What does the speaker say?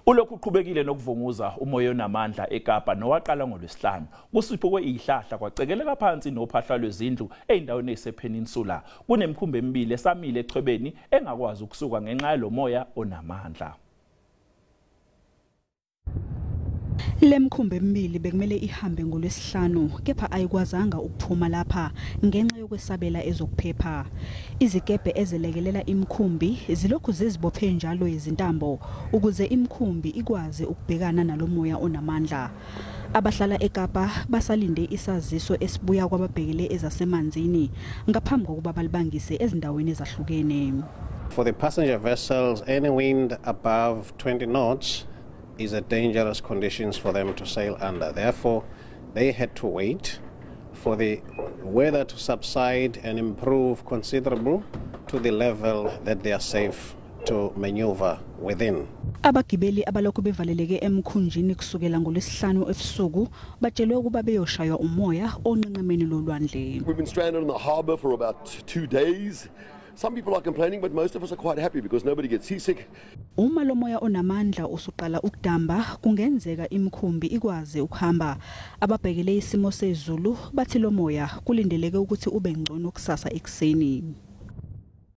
Ulokhu uqhubekile nokuvunguza umoya onamandla eKapa nowaqala ngoLwesihlanu. Kusiphuke izihlahla kwacekeleka phansi nophahla lwezindlu ezindaweni ezisePeninsula. Kunemikhumbi emibili esamile echwebeni engakwazi ukusuka ngenxa yalomoya onamandla. Le mikhumbi emibili bekumele ihambe ngoLwesihlanu kepha ayikwazanga ukuphuma lapha ngenxa yokwesabela ezokuphepha. Izikebhe ezelekelela imikhumbi zilokhu zizibophe njalo izintambo ukuze imikhumbi ikwazi ukubhekana nalomoya onamandla. Abahlala eKapa basalinde isaziso esibuya kwababhekele ezasemanzini ngaphambi kokuba balibangise ezindaweni ezahlukene. For the passenger vessels, any wind above 20 knots is a dangerous conditions for them to sail under. Therefore, they had to wait for the weather to subside and improve considerable to the level that they are safe to maneuver within. Abagibeli abalokhu bevaleleke emkhunjini kusukela ngoLwesihlanu ebusuku batshelwe ukuba beyoshaywa umoya onqenqemeni lolwandle. We've been stranded in the harbor for about 2 days. Some people are complaining, but most of us are quite happy because nobody gets seasick. Uma lo moya onamandla usuqala ukudamba kungenzeka imikhumbi ikwazi ukuhamba. Ababhekele isimo sezulu bathi lo moya kulindeleke ukuthi ube ngcono kusasa ekuseni.